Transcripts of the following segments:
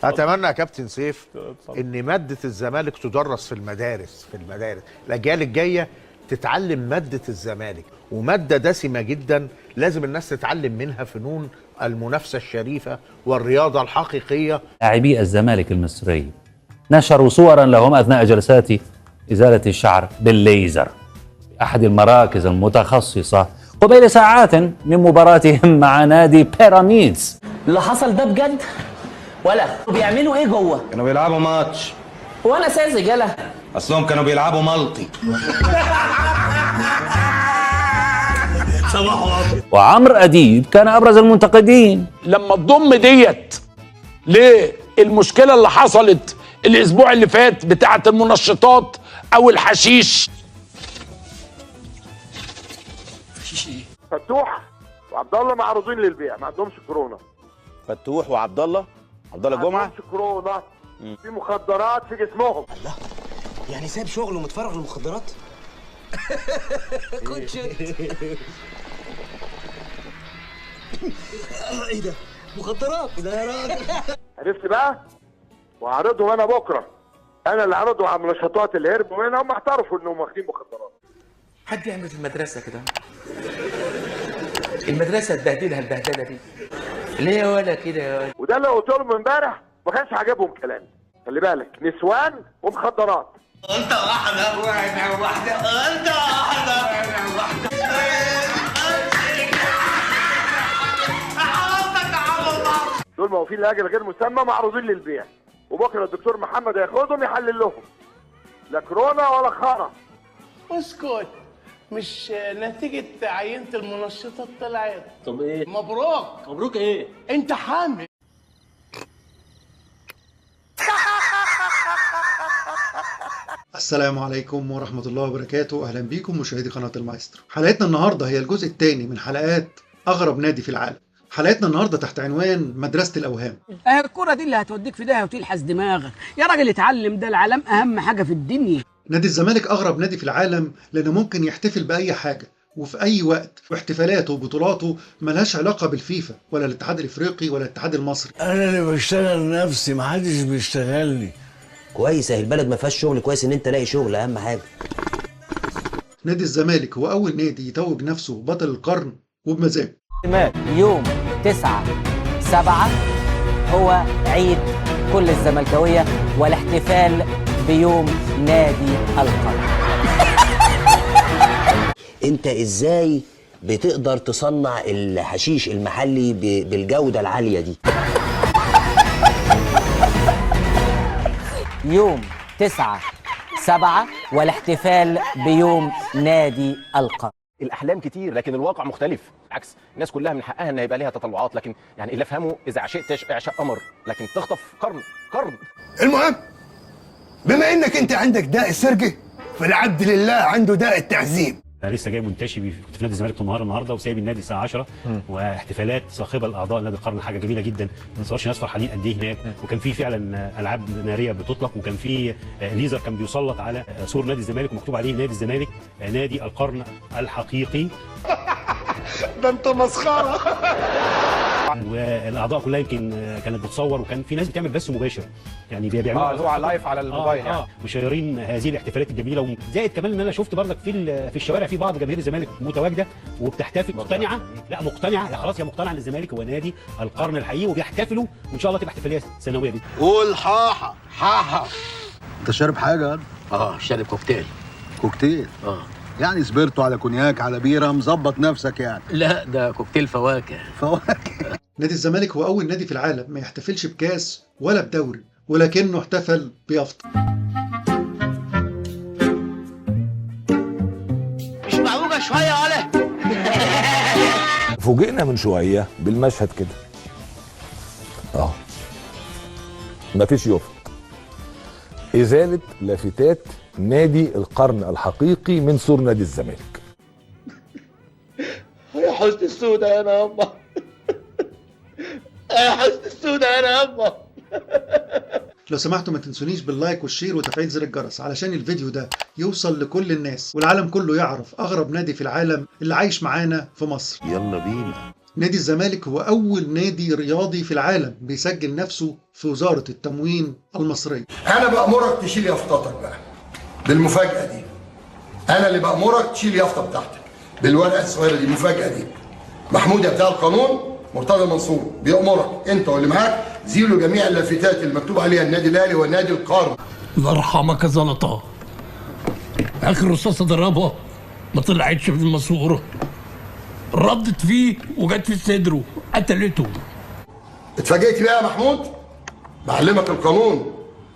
اتمنى يا كابتن سيف ان مادة الزمالك تدرس في المدارس، الاجيال الجاية تتعلم مادة الزمالك، ومادة دسمة جدا لازم الناس تتعلم منها فنون المنافسة الشريفة والرياضة الحقيقية. لاعبي الزمالك المصري نشروا صورا لهم اثناء جلسات ازالة الشعر بالليزر احد المراكز المتخصصة قبيل ساعات من مباراتهم مع نادي بيراميدز. اللي حصل ده بجد ولا بيعملوا ايه جوه؟ كانوا بيلعبوا ماتش. وانا ساذج يلا. اصلهم كانوا بيلعبوا ملطي. وعمرو أديب كان أبرز المنتقدين. لما تضم ديت للمشكلة اللي حصلت الأسبوع اللي فات بتاعة المنشطات أو الحشيش. فتوح وعبد الله معروضين للبيع، ما عندهمش كورونا. فتوح وعبد الله، عبد الله جمعه ما عندهمش كورونا، في مخدرات في جسمهم. الله، يعني ساب شغله ومتفرغ للمخدرات؟ كنت ايه ده؟ مخدرات ده يا راجل. عرفت بقى؟ وهعرضهم انا بكره، انا اللي هعرضهم على المنشطات اللي هربوا منها، هم اعترفوا انهم واخدين مخدرات. حد يعمل في المدرسة كده؟ المدرسة تبهدلها البهدله دي ليه ولا كده يا ولا؟ وده اللي قلت لهم امبارح ما كانش عاجبهم كلامي. خلي بالك، نسوان ومخدرات. قلت واحدة واحدة واحدة، قلت واحدة واحدة. دول موقوفين لاجل غير مسمى، معروضين للبيع، وبكره الدكتور محمد هياخدهم يحلل لهم. لا كورونا ولا خرا. اسكت، مش نتيجة عينة المنشطات طلعت؟ طب ايه؟ مبروك. مبروك ايه؟ انت حامل. السلام عليكم ورحمة الله وبركاته، أهلا بيكم مشاهدي قناة المايسترو. حلقتنا النهاردة هي الجزء الثاني من حلقات أغرب نادي في العالم. حلقتنا النهاردة تحت عنوان مدرسة الأوهام. الكرة دي اللي هتوديك في داهية وتلحس دماغك يا راجل. اتعلم، ده العالم أهم حاجة في الدنيا. نادي الزمالك أغرب نادي في العالم لأنه ممكن يحتفل بأي حاجة وفي أي وقت، واحتفالاته وبطولاته ملهاش علاقة بالفيفا ولا الاتحاد الإفريقي ولا الاتحاد المصري. أنا اللي بشتغل نفسي، محدش بيشتغلني. كويس، اهي البلد ما فيهاش شغل، كويس ان انت لاقي شغل، اهم حاجة. نادي الزمالك هو اول نادي يتوج نفسه بطل القرن وبمزاجه. يوم 9/7 هو عيد كل الزملكاويه والاحتفال بيوم نادي القرن. انت ازاي بتقدر تصنع الحشيش المحلي بالجودة العالية دي؟ يوم 9/7 والاحتفال بيوم نادي القرن. الاحلام كتير لكن الواقع مختلف. عكس الناس كلها من حقها ان يبقى ليها تطلعات، لكن يعني اللي افهمه اذا عشقت اعشق قمر، لكن تخطف قرن قرن. المهم بما انك انت عندك داء السرقة، فالعبد لله عنده داء التعذيب. انا لسه جاي منتشي، كنت في نادي الزمالك طول النهار النهارده وسايب النادي الساعة 10، واحتفالات صاخبه لاعضاء نادي القرن، حاجة جميلة جدا. ما تصورش ناس فرحانين قد ايه هناك، وكان في فعلا العاب نارية بتطلق، وكان في ليزر كان بيسلط على سور نادي الزمالك ومكتوب عليه نادي الزمالك نادي القرن الحقيقي. ده انت مسخرة. والاعضاء كلها يمكن كانت بتصور، وكان في ناس بتعمل بث مباشر، يعني بيعملوا هو على ال live على الموبايل يعني. مشيرين هذه الاحتفالات الجميلة. زائد كمان ان انا شفت برضك في الشوارع في بعض جماهير الزمالك متواجدة وبتحتفل، مقتنعة، لا مقتنعة، لا خلاص هي مقتنعة ان الزمالك هو نادي القرن الحقيقي، وبيحتفلوا، وان شاء الله تبقى احتفالية سنوية دي. قول حاحه حاحه. انت شارب حاجة؟ شارب كوكتيل. كوكتيل؟ يعني سبرتو على كونياك على بيره، مظبط نفسك يعني. لا ده كوكتيل فواكه. فواكه. نادي الزمالك هو أول نادي في العالم ما يحتفلش بكاس ولا بدوري، ولكنه احتفل بيافطة. مش معوجة شوية ولا؟ فوجئنا من شوية بالمشهد كده. مفيش يافطة. إزالة لافتات نادي القرن الحقيقي من سور نادي الزمالك. يا حسن السودة انا يابا، يا حسن السودة انا يابا. لو سمحتوا ما تنسونيش بال like وال share وتفعيل زر الجرس علشان الفيديو ده يوصل لكل الناس والعالم كله يعرف أغرب نادي في العالم اللي عايش معانا في مصر. يلا بينا. نادي الزمالك هو أول نادي رياضي في العالم بيسجل نفسه في وزارة التموين المصرية. أنا بأمرك تشيل يافطتك بقى بالمفاجأة دي. أنا اللي بأمرك تشيل يافطة بتاعتك بالورقة الصغيرة دي، المفاجأة دي. محمود يا بتاع القانون، مرتضى منصور بيأمرك أنت واللي معاك زيلوا جميع اللافتات اللي مكتوب عليها النادي الأهلي والنادي القرن. الله يرحمك يا زلطة، آخر رصاصة ضربها ما طلعتش من الماسورة، ردت فيه وجت في صدره قتلته. اتفاجئت بقى يا محمود؟ بعلمك القانون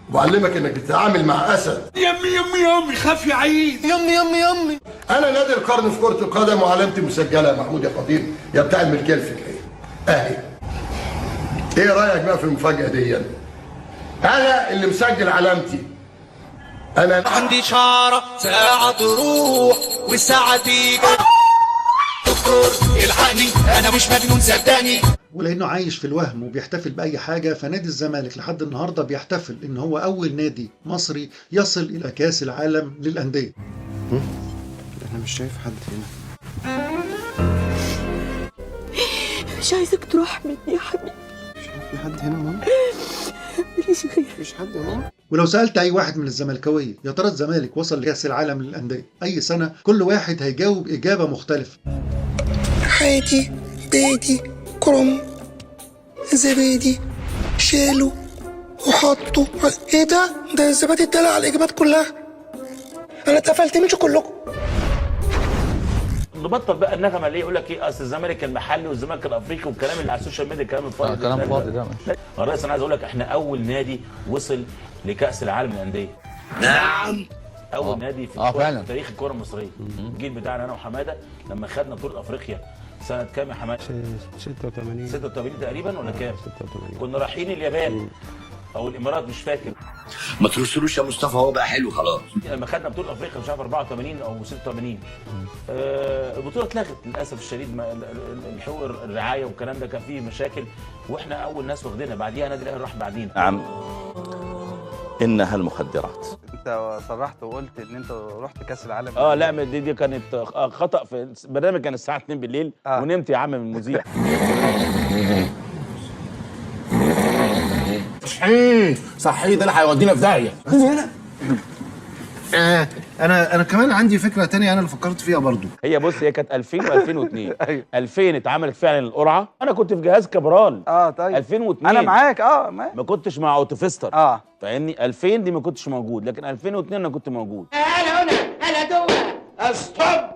وبعلمك انك بتتعامل مع اسد. يمي يمي يمي خاف يا عيد، يمي يمي يمي. انا نادي القرن في كرة القدم وعلامتي مسجلة يا محمود يا خطيب يا بتاع الملكية الفكرية. اهي. ايه رأيك بقى في المفاجأة دي؟ انا اللي مسجل علامتي. انا عندي شعرة ساعة تروح والساعة تيجي. دكتور الحقني انا مش مجنون صدقني. ولانه عايش في الوهم وبيحتفل باي حاجة، فنادي الزمالك لحد النهارده بيحتفل ان هو اول نادي مصري يصل الى كاس العالم للاندية. انا مش شايف حد هنا. مش عايزك تروح مني يا حبيبي. مش عارف في حد هنا ماما؟ ماليش غير. مفيش حد يا ماما. ولو سألت أي واحد من الزملكاوية يا ترى الزمالك وصل لكأس العالم للأندية أي سنة، كل واحد هيجاوب إجابة مختلفة. حياتي بيتي كرم زبادي شالوا وحطوا. ايه ده؟ ده الزبادي اتدلع على الإجابات كلها. أنا اتقفلت منكم كلكم. نبطل بقى النغمة اللي يقول لك ايه اصل الزمالك المحلي والزمالك الافريقي والكلام اللي على ال social media، الكلام الفاضي ده. كلام فاضي ده. ماشي الرئيس، انا عايز اقول لك احنا اول نادي وصل لكاس العالم للاندية. نعم، اول نادي في فعلا تاريخ الكره المصرية. الجيل بتاعنا انا وحماده لما خدنا بطوله افريقيا سنة كام يا حمادة؟ 86 86 تقريبا ولا كام؟ 86. كنا رايحين اليابان او الامارات مش فاكر. ما ترسلوش يا مصطفى، هو بقى حلو خلاص. لما خدنا بطوله افريقيا مش عارف 84 او 86، البطولة اتلغت للاسف الشديد. الحقوق الرعاية والكلام ده كان فيه مشاكل، واحنا اول ناس واخدينها. بعديها نادي الاهلي راح بعدينا. نعم، انها المخدرات. انت صرحت وقلت ان انت رحت كاس العالم. لا دي كانت خطا في البرنامج، كان الساعة 2 بالليل ونمت يا عم من المذيع. صحيح صحيح، ده اللي هيودينا في داهية. هنا انا كمان عندي فكرة تانية انا اللي فكرت فيها برضو. هي بص، هي كانت 2000 و2002. ايوه 2000 اتعملت فعلا القرعة، انا كنت في جهاز كبرال. طيب 2002 انا معاك. ما كنتش مع اوتوفيستر. فاهمني؟ 2000 دي ما كنتش موجود، لكن 2002 انا كنت موجود. انا هنا انا جوه. stop،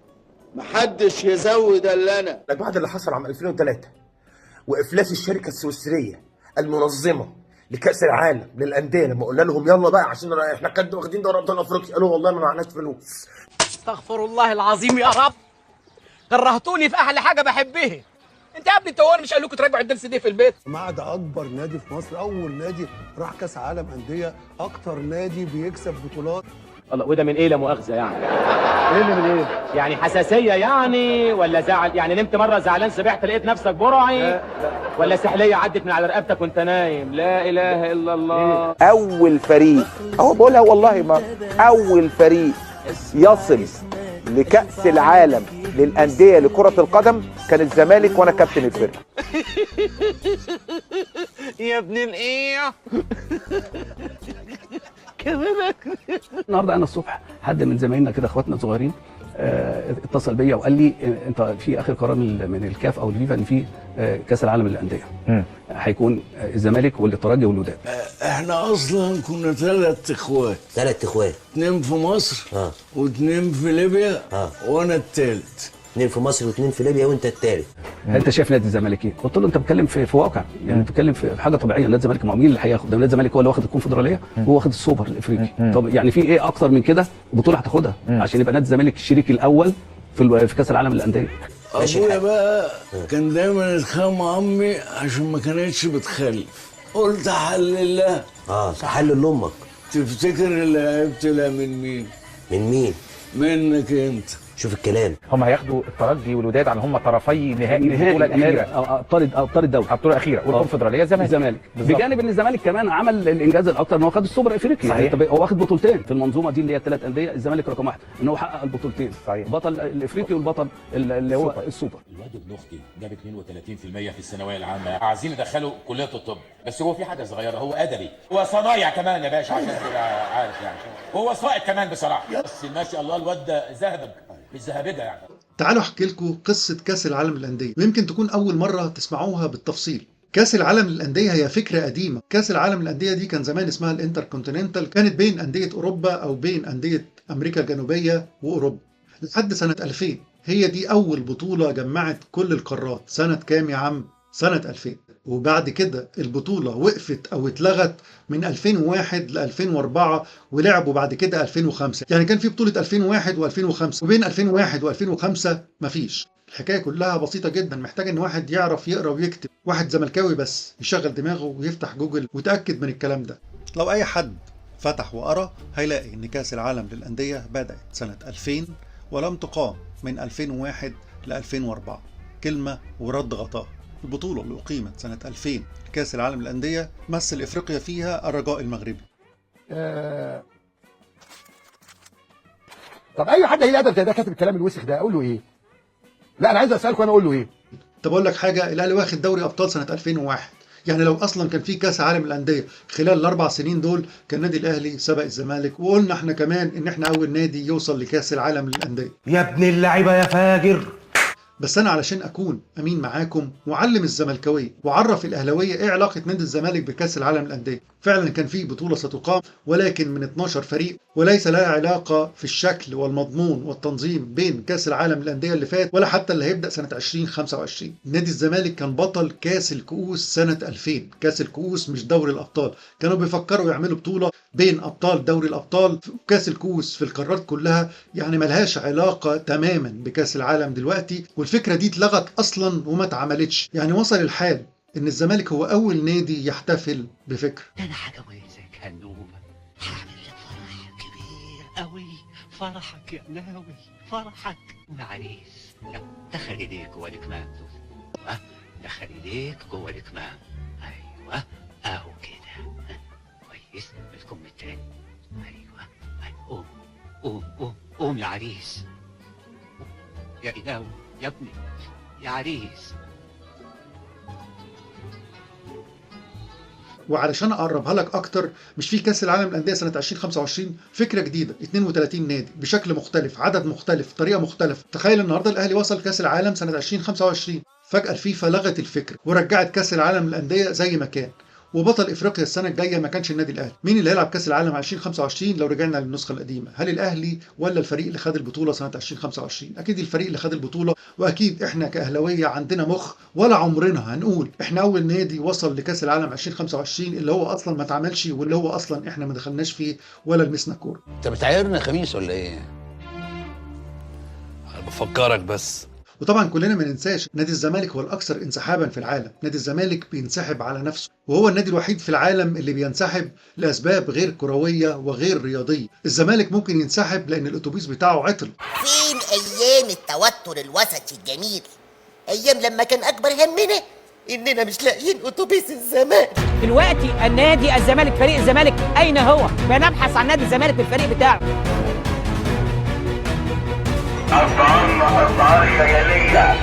محدش يزود الا انا. بعد اللي حصل عام 2003 وافلاس الشركة السويسريه المنظمة لكأس العالم للأندية، لما قلنا لهم يلا بقى عشان احنا كنا واخدين دوري أبطال أفريقيا، قالوا والله ما معناش فلوس. استغفر الله العظيم يا رب، كرهتوني في أحلى حاجة بحبها. أنت يا ابني انت مش قال لكم تراجعوا الدرس دي في البيت؟ مع ده أكبر نادي في مصر، أول نادي راح كأس عالم أندية، أكتر نادي بيكسب بطولات. الله، وده من ايه لا مؤاخذة يعني؟ ايه اللي من ايه؟ يعني حساسية يعني ولا زعل؟ يعني نمت مرة زعلان سبحت لقيت نفسك برعي؟ لا. ولا سحليه عدت من على رقبتك وانت نايم؟ لا اله الا الله. اول فريق، اهو بقولها والله، ما اول فريق يصل لكأس العالم للاندية لكرة القدم كان الزمالك، وانا كابتن الفرقة. يا ابن الايه. النهارده انا الصبح حد من زمايلنا كده، اخواتنا الصغيرين، اتصل بيا وقال لي انت في اخر قرار من الكاف او الفيفا ان في كاس العالم للاندية هيكون الزمالك والترجي والوداد. احنا اصلا كنا 3 اخوات. 3 اخوات، 2 في مصر و2 في ليبيا وانا الثالث. 2 في مصر و2 في ليبيا وانت الثالث. انت شايف نادي الزمالك ايه؟ قلت له انت بتتكلم في واقع، يعني بتتكلم في حاجة طبيعية. نادي الزمالك ما هو مين اللي هياخد؟ ده نادي الزمالك هو اللي واخد الكونفدراليه وهو واخد السوبر الافريقي. طب يعني في ايه اكتر من كده بطوله هتاخدها عشان يبقى نادي الزمالك الشريك الاول في كاس العالم للاندية؟ ابويا بقى كان دايما يتخانق مع امي عشان ما كانتش بتخلف. قلت حلل لها. تحلل لامك. تفتكر اللي عيب طلع من مين؟ من مين؟ منك انت. شوف الكلام. هم هياخدوا الترجي والوداد على هم طرفي نهائي البطولة الاخيرة، ابطال الدوري، البطولة الاخيرة، والكونفدراليه الزمالك. بجانب ان الزمالك كمان عمل الانجاز الاكثر ان هو خد السوبر الافريقي. صحيح. طب هو واخد بطولتين في المنظومة دي اللي هي الثلاث اندية، الزمالك رقم واحد ان هو حقق البطولتين. صحيح. بطل الافريقي والبطل اللي هو السوبر. الواد ابن اختي جاب 32% في الثانوية العامة، عايزين ندخله كليه الطب، بس هو في حاجة صغيرة، هو ادبي وصنايع كمان يا باشا عشان تبقى عارف يعني، وهو سائق كمان بصراحة، بس ما شاء الله الواد ده زهبج مش زهبجه يعني. تعالوا احكي لكم قصة كاس العالم للاندية، ويمكن تكون اول مرة تسمعوها بالتفصيل. كاس العالم للاندية هي فكرة قديمة. كاس العالم للاندية دي كان زمان اسمها الانتركونتيننتال، كانت بين اندية اوروبا او بين اندية امريكا الجنوبية واوروبا لحد سنة 2000. هي دي اول بطوله جمعت كل القارات. سنة كام يا عم؟ سنة 2000. وبعد كده البطولة وقفت أو اتلغت من 2001 ل 2004، ولعبوا بعد كده 2005. يعني كان في بطولة 2001 و2005، وبين 2001 و2005 مفيش. الحكاية كلها بسيطة جدا، محتاج إن واحد يعرف يقرأ ويكتب، واحد زملكاوي بس يشغل دماغه ويفتح جوجل وتأكد من الكلام ده. لو أي حد فتح وقرأ هيلاقي إن كأس العالم للأندية بدأت سنة 2000 ولم تقام من 2001 ل 2004. كلمة ورد غطاها. البطولة اللي أقيمت سنة 2000 كأس العالم للأندية مثل إفريقيا فيها الرجاء المغربي. طب أي حد هيلاقي أدب زي ده كاتب الكلام الوسخ ده أقول له إيه؟ لا أنا عايز أسألكم أنا أقول له إيه؟ طب أقول لك حاجة، الأهلي واخد دوري أبطال سنة 2001، يعني لو أصلا كان في كأس عالم للأندية خلال الأربع سنين دول كان النادي الأهلي سبق الزمالك، وقلنا إحنا كمان إن إحنا أول نادي يوصل لكأس العالم للأندية. يا ابن اللعيبة يا فاجر. بس أنا علشان أكون أمين معاكم وعلم الزملكاوية وعرف الأهلاوية إيه علاقة نادي الزمالك بكأس العالم للأندية. فعلا كان في بطولة ستقام ولكن من 12 فريق، وليس لها علاقة في الشكل والمضمون والتنظيم بين كأس العالم للأندية اللي فات ولا حتى اللي هيبدأ سنة 2025. نادي الزمالك كان بطل كأس الكؤوس سنة 2000، كأس الكؤوس مش دوري الأبطال. كانوا بيفكروا يعملوا بطولة بين أبطال دوري الأبطال وكأس الكؤوس في القارات كلها، يعني ملهاش علاقة تماما بكأس العالم دلوقتي، والفكرة دي اتلغت أصلا وما اتعملتش. يعني وصل الحال إن الزمالك هو أول نادي يحتفل بفكرة. أنا هجوزك هنومة، هعمل لك فرح كبير أوي، فرحك يا ناوي فرحك معريس. دخل إيديك جوه الكمام، دخل إيديك جوه الكمام، أيوه أهو كده كويس. الكم التاني، أيوه قوم قوم قوم قوم يا عريس، يا إناوي يا ابني يا عريس. وعلشان اقربها لك اكتر، مش في كاس العالم للاندية سنة 2025 فكرة جديدة، 32 نادي بشكل مختلف، عدد مختلف، طريقه مختلفة. تخيل النهارده الاهلي وصل كاس العالم سنة 2025، فجاة الفيفا لغت الفكرة ورجعت كاس العالم للاندية زي ما كان، وبطل افريقيا السنة الجاية ما كانش النادي الاهلي. مين اللي هيلعب كاس العالم 2025 لو رجعنا للنسخه القديمة؟ هل الاهلي ولا الفريق اللي خد البطولة سنة 2025؟ اكيد الفريق اللي خد البطولة. واكيد احنا كاهلاويه عندنا مخ، ولا عمرنا هنقول احنا اول نادي وصل لكاس العالم 2025 اللي هو اصلا ما اتعملش، واللي هو اصلا احنا ما دخلناش فيه ولا لمسنا كورة. انت بتعايرنا يا خميس ولا ايه؟ انا بفكرك بس. وطبعا كلنا ما ننساش نادي الزمالك هو الاكثر انسحابا في العالم. نادي الزمالك بينسحب على نفسه، وهو النادي الوحيد في العالم اللي بينسحب لاسباب غير كروية وغير رياضية. الزمالك ممكن ينسحب لان الاتوبيس بتاعه عطل. فين ايام التوتر الوسطي الجميل، ايام لما كان اكبر همنا اننا مش لاقيين اتوبيس الزمالك. دلوقتي النادي الزمالك، فريق الزمالك اين هو؟ بنبحث عن نادي الزمالك بالفريق بتاعه. أسعارنا أسعار خيالية،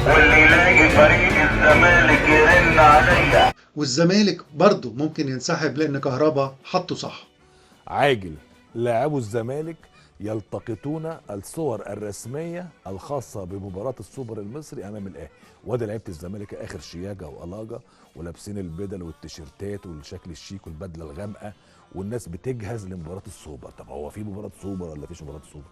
واللي يلاقي فريق الزمالك يرن عليا. والزمالك برضه ممكن ينسحب لأن كهربا حطه صح. عاجل، لاعبو الزمالك يلتقطون الصور الرسمية الخاصة بمباراة السوبر المصري أمام الأهلي. وادي لعيبة الزمالك آخر شياجة وألاجة، ولابسين البدل والتيشيرتات والشكل الشيك والبدلة الغامقة، والناس بتجهز لمباراة السوبر. طب هو في مباراة سوبر ولا فيش مباراة سوبر؟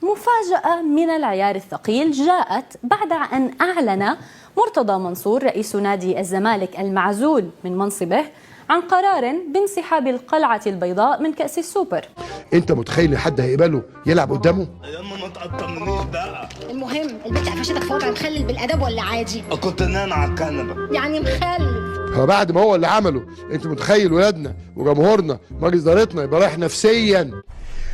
مفاجأة من العيار الثقيل جاءت بعد أن أعلن مرتضى منصور رئيس نادي الزمالك المعزول من منصبه عن قرار بانسحاب القلعة البيضاء من كأس السوبر. انت متخيل حد هيقبله يلعب قدامه؟ ياما ما تقطمنيش بقى. المهم البنت قفشتك في وضع مخلل بالادب ولا عادي؟ كنت نايم على الكنبة. يعني مخلل. هو بعد ما هو اللي عمله، انت متخيل ولادنا وجمهورنا مجلس ادارتنا يبقى رايح نفسيا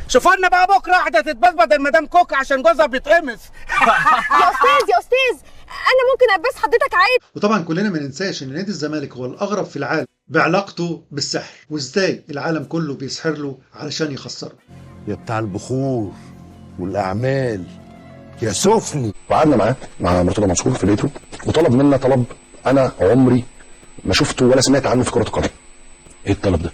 شوفوا لنا بقى بكره واحدة تتبس بدل مدام كوكا عشان جوزها بيتقمص. يا استاذ يا استاذ، انا ممكن ابس حضرتك عادي. وطبعا كلنا ما ننساش ان نادي الزمالك هو الاغرب في العالم بعلاقته بالسحر، وازاي العالم كله بيسحر له علشان يخسره. يا بتاع البخور والاعمال يا سفني. وقعدنا معاه مع مرتضى منصور في بيته، وطلب منا طلب انا عمري ما شفته ولا سمعت عنه في كرة القدم. ايه الطلب ده؟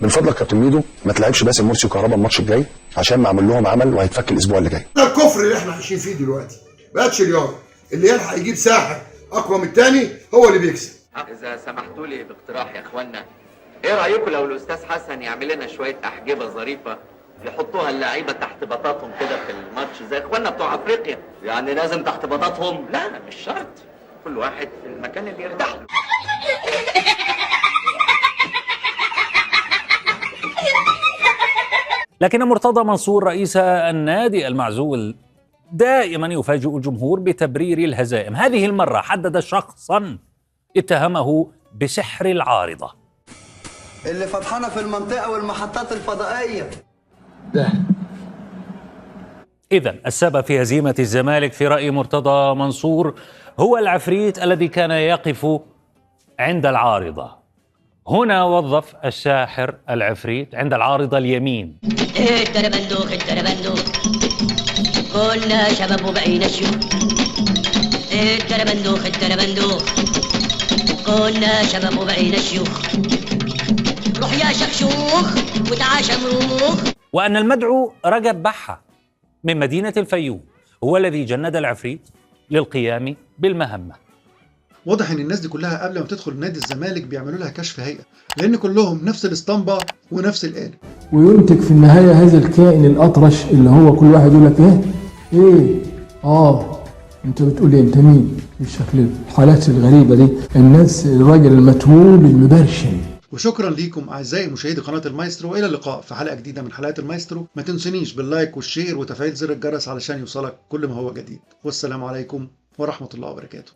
من فضلك كابتن ميدو ما تلعبش باسم مرسي وكهربا الماتش الجاي عشان معمول لهم عمل وهيتفك الاسبوع اللي جاي. ده الكفر اللي احنا عايشين فيه دلوقتي، بقتش رياضة، اللي يلحق يجيب ساحر اقوى من الثاني هو اللي بيكسب. اذا سمحتوا لي باقتراح يا اخوانا، ايه رايكم لو الاستاذ حسن يعمل لنا شوية احجبه ظريفة يحطوها اللعيبة تحت بطاطهم كده في الماتش زي اخواننا بتوع افريقيا؟ يعني لازم تحت بطاطهم؟ لا مش شرط، كل واحد في المكان اللي يرتاح له. لكن مرتضى منصور رئيس النادي المعزول دائما يفاجئ الجمهور بتبرير الهزائم. هذه المرة حدد شخصا اتهمه بسحر العارضة اللي فضحانة في المنطقة والمحطات الفضائية. ده إذن السبب في هزيمة الزمالك في رأي مرتضى منصور هو العفريت الذي كان يقف عند العارضة. هنا وظف الساحر العفريت عند العارضة اليمين. التربندوخ التربندوخ، كنا شباب وبقينا شيوخ. التربندوخ التربندوخ، كنا شباب وبقينا شيوخ. روح يا شخشوخ وتعال شمروخ. وأن المدعو رجب بحة من مدينة الفيوم هو الذي جند العفريت للقيام بالمهمة. واضح ان الناس دي كلها قبل ما تدخل نادي الزمالك بيعملوا لها كشف هيئة، لان كلهم نفس الاسطمبه ونفس القالب. وينتج في النهاية هذا الكائن الاطرش اللي هو كل واحد يقول لك ايه ايه انت بتقول ايه، انت مين، بالشكل الحالات الغريبة دي، الناس الراجل المتهول المبرشم. وشكرا ليكم اعزائي مشاهدي قناة المايسترو، والى اللقاء في حلقة جديدة من حلقات المايسترو. ما تنسونيش بال like وال share وتفعيل زر الجرس علشان يوصلك كل ما هو جديد. والسلام عليكم ورحمة الله وبركاته.